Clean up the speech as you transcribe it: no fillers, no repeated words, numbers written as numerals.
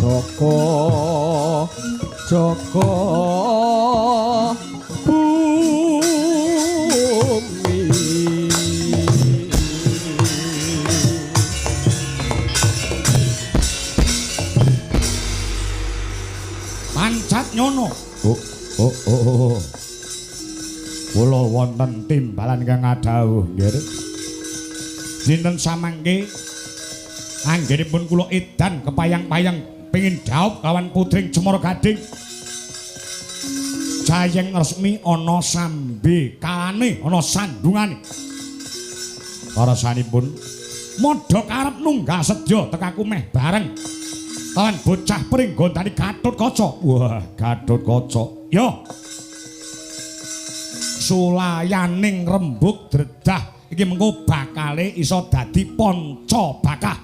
Joko Joko bumi. Pancat nyono. Oh, oh, oh, oh. Kula wonten timbalan ingkang ngadhawuh, nggih. Dinten samangke anggenipun kula edan kepayang-payang pengin dhaup kawan putring Cemara Gading. Jayeng resmi ana sambe kalane, ana sandungane. Karasanipun madha karep nunggah sedya tekaku meh bareng kawan bocah pringgondani Gatotkaca. Wah, Gatotkaca. Yo. Sulayaning rembug dredah iki mengko bakale iso dadi panca bakah.